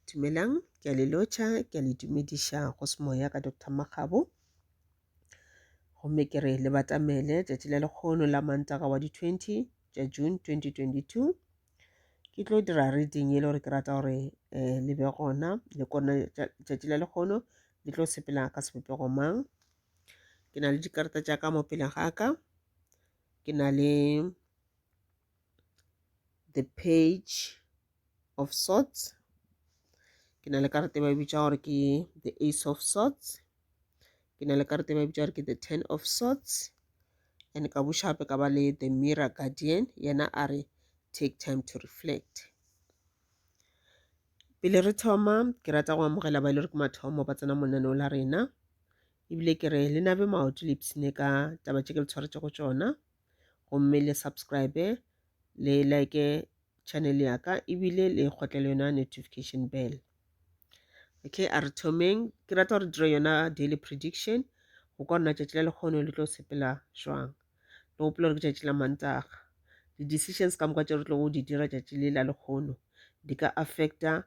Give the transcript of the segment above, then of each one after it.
Dumelang, ke a le lotšha, ke a le dumediša go semoya ka Doctor Makgabo. Gomme ke re le batamele tšatši la lekgono la Mantaga wa di-20 tša June 2022. Ke tlo dira reading e le gore ke rata gore um le be gona le kona tšatši la lekgono le tlo sepela ka sebopego mang. Ke na le dikarata tša ka mo pele ga ka. Ke na le the page of swords ke na le karata e ba bitša gore ke the ace of swords ke na le karata e ba bitša gore ke the ten of swords and ka buša gape ka ba le the mirror guardian yena a re take time to reflect pele re thoma ke rata go amogela ba e le gore ke mathomo ba tsena monaneo la rena ebile ke re le nabe maoto le ipshine ka taba tše ke le tshwaretšego tšona gomme le subscribe le like channel ya ka ebile le kgotlele yona notification bell. Okay, a re thomeng. Ke rata gore dire yona daily prediction go kwa rona tšatši la lekgono le tlo sepela jwang. Le gopola gore ke tšatši la Mantaga. Di-decisions ka moka tše re tlogo di dira tšatši le la lekgono di ka affecta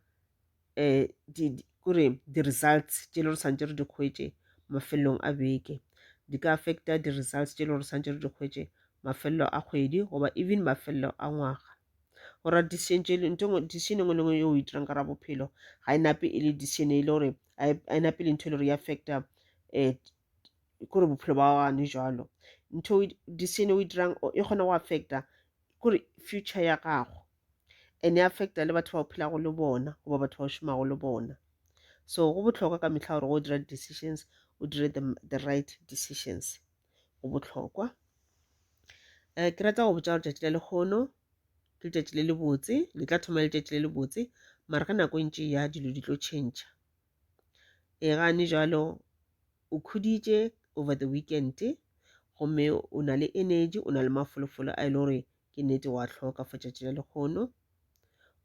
um di, kore di-results tše le gore santše re di kgwetše mafelelong a beke di ka affecta di-results tše le gore santše re di kgwetše mafelelo a kgwedi goba even mafelelo a ngwaga. Go ra decision tše ntho e decision e nngwe le nngwe ye o e dirang ka ra bophelo ga e nape e le decision e le gore ga e nape e le ntho e le gore e affecta um kore bophelo ba gane jalo. Ntho decision e o e dirang e kgona go affecta kore future ya gago. And e affecta le batho ba o phelago le bona goba batho ba o šomago le bona. So go bohlokwa ka mehla gore go dira di-decisions o dire the right decisions. Go bohlokwa. Um ke rata go botša gore tšatši la lekgono ke letšatši le lebotse, le tla thoma letšatši le lebotse mara ge nako e ntše ya dilo di tlo tšhentšha. E gane jalo o khuditše over the weekend gomme o na le energy, o na le mafolofolo a e le gore ke nnete wa hloka for tšatši la lekgono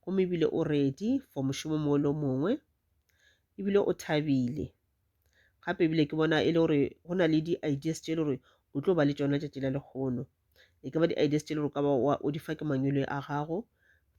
gomme ebile o ready for mošomo mongwe le o mongwe ebile o thabile gape ebile ke bona e le gore go na le di-ideas tše e le gore o tlo ba le tšona tšatši la lekgono e ka ba di-ideas tše e le gore o ka ba o di fa ke mangwele a gago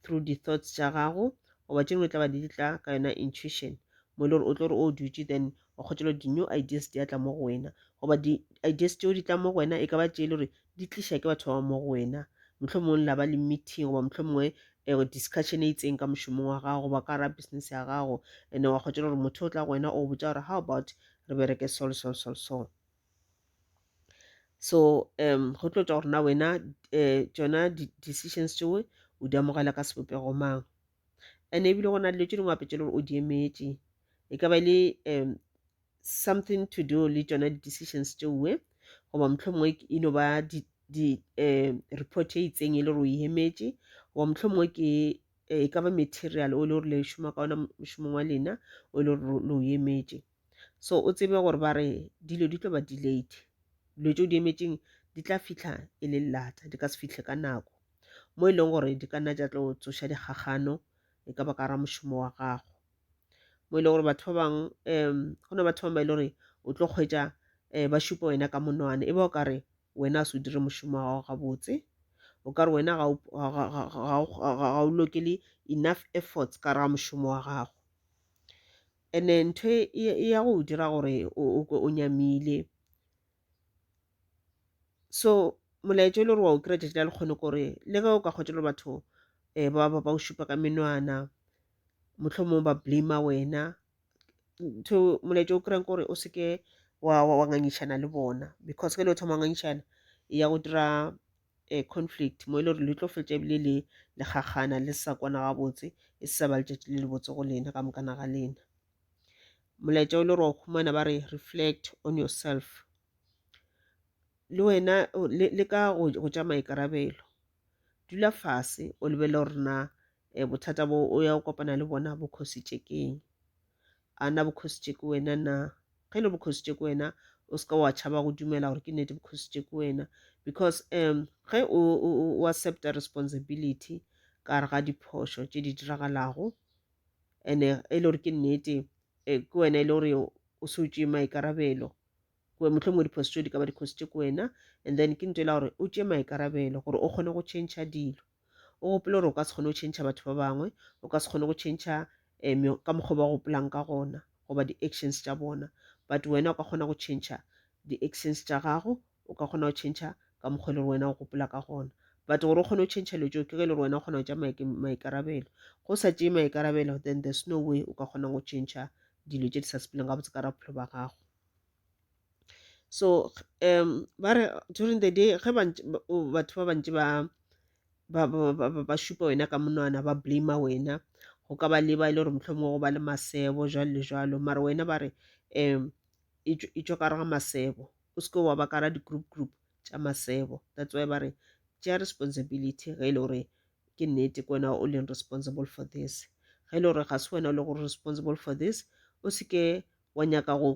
through di-thoughts tša gago goba tše dingwe tla ba di tla ka yona intuition mo e le gore o tlo re o dutše then wa kgotšela di-new ideas di a tla mo go wena goba di-ideas tšeo di tla mo go wena e ka ba tše e le gore di tliša ke batho ba mo go wena mohlomongwe la ba le meeting goba mohlomongwe um discussion e itseng ka mošomong wa gago goba ka ra business ya gago and wa kgotšela gore motho o tla go wena o botša gore how about re bereke so le so so so. So um go tlo tšwa gore na wena um tšona di-decisions tšeo o di amogela ka sebopego mang. And ebile go na le dilo tše dingwe gape tše le gore o di emetše e ka ba e le um something to do le tšona di-decisions tšeoe goba mohlomongwe e no ba di report e itseng e le gore o e emetše goba mohlomongwe ke e ka ba material o e le gore le šoma ka ona mošomong wa lena o e le gore le o emetše. So o tsebe gore ba re dilo di tlo ba delayed, dilo tše o di emetšeng di tla fihla e le lata, di ka se fihle ka nako mo e leng gore di ka nna tša tlo tsoša dikgakgano e ka ba ka ra mošomo wa gago. Mo e leng gore batho ba bangwe um go na batho ba bangwe ba e le gore o tlo kgwetša um ba šupa wena ka monwana e ba o ka re wena a se o dire mošomo wa gago gabotse, o ka re wena ga o lokele enough efforts ka ra mošomo wa gago. And-e ntho e ya go dira gore o kwe o nyamile. So molaetša e le gore wa o kry-a tšatši la lekgono ke gore le ge o ka kgotsa le batho um ba ba o šupa ka menwana, mohlomongwe ba blame-a wena, ntho molaetša o kry-ang ke gore o se ke wa ngangišana le bona because ge le o thoma go ngangišana e ya go dira conflict mo e le gore le tlo fetša ebile le le kgakgana le sa kwana gabotse e se sa ba letšatši le lebotse go lena ka mokana ga lena. Molaetša o le gore wa o humana ba re reflect on yourself, le wena le ka go tša maikarabelo, dula fase o lebelele gore na bothata bo o ya go kopana le bona bo cause-itše keng, a na bo cause-itše ke wena na? Ge e le bo cause-itše ke wena o se ka wa tšhaba go dumela gore ke nnete bo cause-itše ke wena because um ge o accepta responsibility ka gare ga diphošo tše di diragalago and-e e le gore ke nnete ke wena e le gore o se o tšee maikarabelo mohlomongwe diphošo tšeo di ka ba di cause-itše ke wena and then ke ntho e la gore o tšee maikarabelo gore o kgone go tšhentšha dilo. O gopole gore o ka se kgone go tšhentšha batho ba bangwe, o ka se kgone go tšhentšha um ka mokgwa ba gopolang ka gona goba di-actions tša bona. But wena o ka kgona go change di-actions tša gago, o ka kgona go change ka mokgwa e le gore wena o gopola ka gona. But gore o kgone go change dilo tšeo ke ge e le gore wena o kgona go tšea maikarabelo. Go sa tšee maikarabelo then there's no way o ka kgona go change dilo tše di sa sepeleng gabotse ka bophelo ba gago. So ba re during the day ge batho ba bantši ba ba šupa wena ka monwana, ba blame wena, go ka ba le ba e le gore mohlomongwe go ba le masebo jwalo le jwalo, mara wena ba re e tšwa ka gare ga masebo, o se ke wa ba ka gara di-group group tša masebo. That's why ba re tšea responsibility ge e le gore ke nnete ke wena o leng responsible for this. Ge e le gore ga se wena o lego responsible for this, o se ke wa nyaka go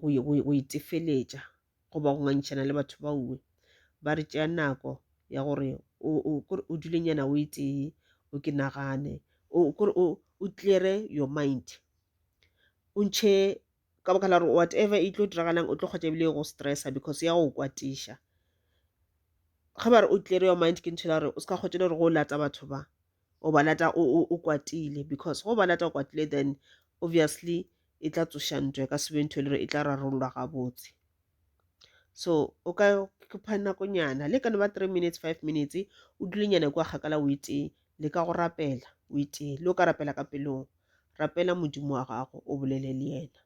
itefeletša goba go ngangišana le batho ba uwe. Ba re tšea nako ya gore o dulenyana o itee, o ke nagane, kore o clear-e your mind, o ntšhe ka baka la gore whatever e tlo diragalang o tlo kgotsa ebile e go stressa because ya go kwatiša. Ge ba re o clear your mind ke ntho ya gore o se ka kgotsa le gore go lata batho ba, o ba lata o kwatile, because go ba lata o kwatile then obviously e tla tsoša ntwa, e ka se be ntho e le gore e tla rarollwa gabotse. So o ka pha nakonyana le ka no ba 3 minutes 5 minutes, o dulenyana kua kgakala o itee, le ka go rapela o itee, le o ka rapela ka pelong, rapela Modimo wa gago o bolele le yena,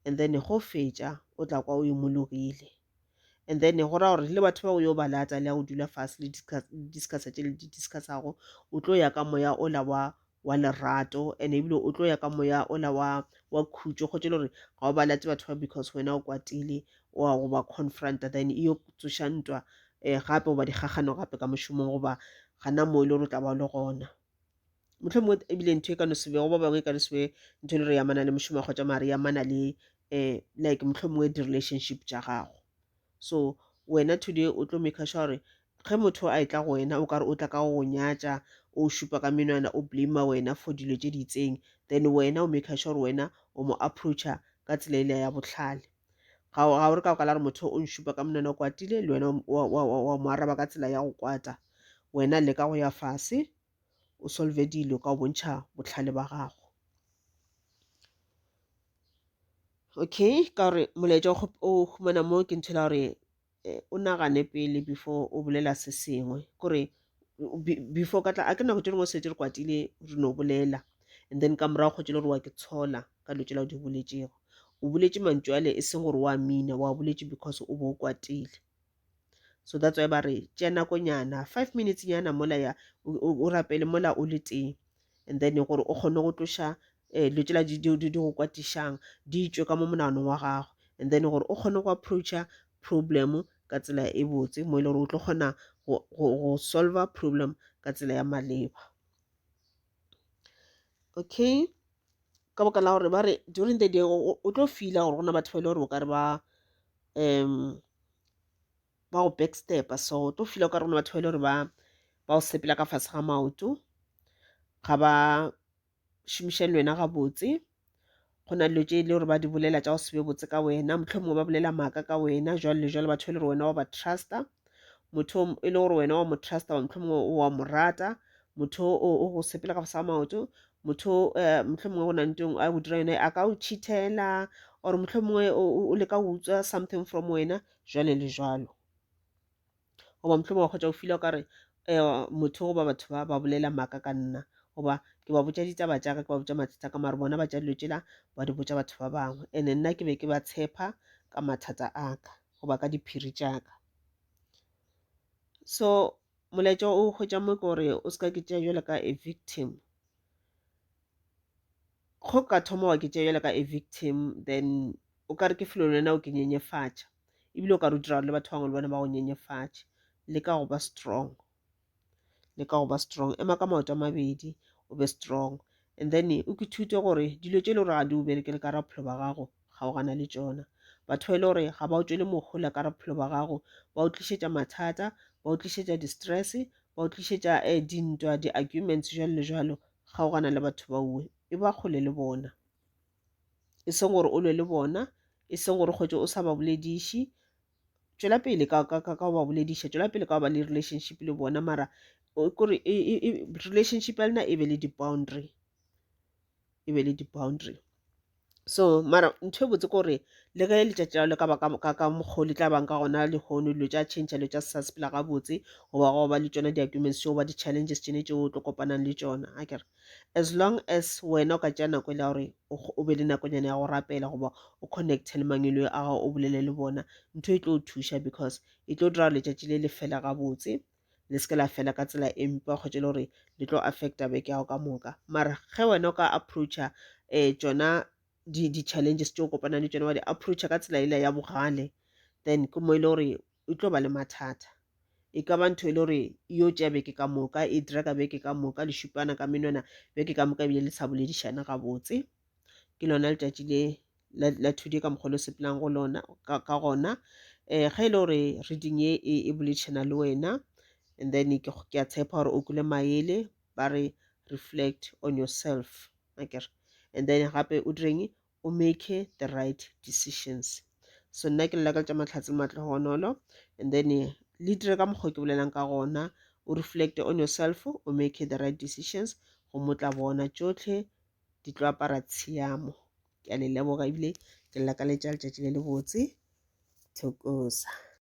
and then go fetša o tla kwa o imologile. And then go ra gore le batho ba o yo ba lata le ya go dula fase le discussa tše le di discussago, o tlo ya ka moya ola wa lerato, and ebile o tlo ya ka moya ola wa khutšo, kgotsa le gore ga o ba late batho ba because wena o kwatile wa go ba confronta, then e yo tsoša ntwa gape goba dikgagano gape ka mošomong goba gana mo e le gore o tla ba o le gona. Mohlomongwe ebile ntho e ka no se be go ba bangwe, e ka no se be ntho e le gore e amana le mošomo wa kgotsa mare e amana le like mohlomongwe di-relationship tša gago. So wena today o tlo make sure gore ge motho a etla go wena o kare o tla ka go nyatša, o šupa ka menwana, o blame wena for dilo tše di itseng, then wena o make sure gore wena o mo approacha ka tsela ele ya bohlale. Ga o re ka baka la gore motho o nšupa ka monwana o kwatile, le wena wa mo araba ka tsela ya go kwata. Wena leka go ya fase o solve dilo ka go bontšha bohlale ba gago. Okay, ka gore molaetša o humana mo ke ntho e la gore o nagane pele before o bolela se sengwe, kore before ka tla a ke nako tše dingwe setse re kwatile re no bolela, and then ka morago kgotsa le gore wa ke tshola ka dilo tšela o di boletšego. O boletše mantšu ale e seng gore wa mina, wa boletše because o bo o kwatile. So that's why ba re tšea nakonyana 5 minutes nyana mola ya o rapele mola o le teng, and then gore o kgone go tloša dilo tšela di go kwatišang di tšwe ka mo monaganong wa gago, and then gore o kgone go approacha problem ka tsela e botse mo e le gore o tlo kgona go solva problem ka tsela ya maleba. Okay, ka baka la gore ba re during the day o tlo feela gore gona batho ba e le gore o ka re ba ba go backstepa, so o tlo feela o ka re gona batho ba e le gore ba go sepela ka fase ga maoto, ga ba šomišane le wena gabotse. Go na le dilo tše e le gore ba di bolela tša go se be botse ka wena, mohlomongwe ba bolela maaka ka wena jwalo le jwalo, batho e le gore wena wa ba trusta, motho e le gore wena wa mo trusta, mohlomongwe o wa mo rata, motho o go sepela ka fase ga maoto, motho mohlomongwe go na le ntho a go dira yone a ka o cheatela, or mohlomongwe o leka go utswa something from wena jwale le jwalo. Goba mohlomongwe wa kgotsa o feela o ka re motho goba batho ba ba bolela maaka ka nna, goba ke ba botša ditaba tša ka, ke ba botša mathata ka, mare bona ba tša dilo tšela ba di botša batho ba bangwe, and nna ke be ke ba tshepa ka mathata a ka goba ka diphiri tša ka. So molaetša o hwetša mo ke gore o se ka ke tšea jwalo ka a victim. Go ka thoma wa ke tšea jwalo ka a victim, then o ka re ke felo le wena o ke nyenyefatša, ebile o ka re o dira gore le batho ba bangwe le bona ba go nyenyefatše. Leka go ba strong, leka go ba strong, ema ka maoto a mabedi, o be strong, and then o ke thute gore dilo tše e le gore ga di o berekele ka bophelo ba gago, kgaogana le tšona. Batho ba e le gore ga ba o tšwele mohola ka bophelo ba gago, ba o tlišetša mathata, ba o tlišetša di-stress, ba o tlišetša dintwa, di-arguments jwalo le jwalo, kgaogana le batho ba uwe, e ba kgole le bona. E seng gore o lwe le bona, e seng gore kgotse o sa ba bolediše, tšwela pele ka go ba bolediša, tšwela pele ka go ba le relationship le bona, mara kore relationship ya lena e be le di-boundary. e be le di-boundary. So mara ntho e botse ke gore le ge letšatši la le ka ba ka ka mokgwa o le tla bang ka gona lehono, dilo tša tšhentšha, dilo tša se sa sepela gabotse, goba go ba le tšona di-arguments tšeo goba di-challenges tšene tšeo o tlo kopanang le tšona, akere as long as wena o ka tšea nako e le ya gore o be le nakonyana ya go rapela goba o connecte le mangwele a gago o bolele le bona, ntho e tlo o thuša because e tlo dira gore letšatši le le fele gabotse, le se ke la fela ka tsela e mpe wa kgwetša e le gore le tlo affecta beke ya gago ka moka. Mara ge wena o ka approacha um tšona di-challenges tše o kopanang le tšona wa di approacha ka tsela ela ya bogale, then ke mo e le gore o tlo ba le mathata. E ka ba ntho e le gore e yo tšea beke ka moka, e draga beke ka moka, le šupana ka menwana beke ka moka ebile le sa boledišane gabotse. Ke lona letšatši le la, la today ka mokgwa le sepelang go lona ka, ka gona. Um ge e le gore reading ye e, e boledišana le wena, and then ke, ke a tshepa gore o kwele maele ba re reflect on yourself, akere, and then gape o direng, o make the right decisions. So nna ke le lakaletša mahlatse le mahlogonolo, and then le dire ka mokgwa ke bolelang ka gona, o reflect on yourself, o make the right decisions, gomme o tla bona tšohle di tlo apara tshiamo. Ke a le leboga ebile ke le lakaletša letšatši le lebotse. Thokoza.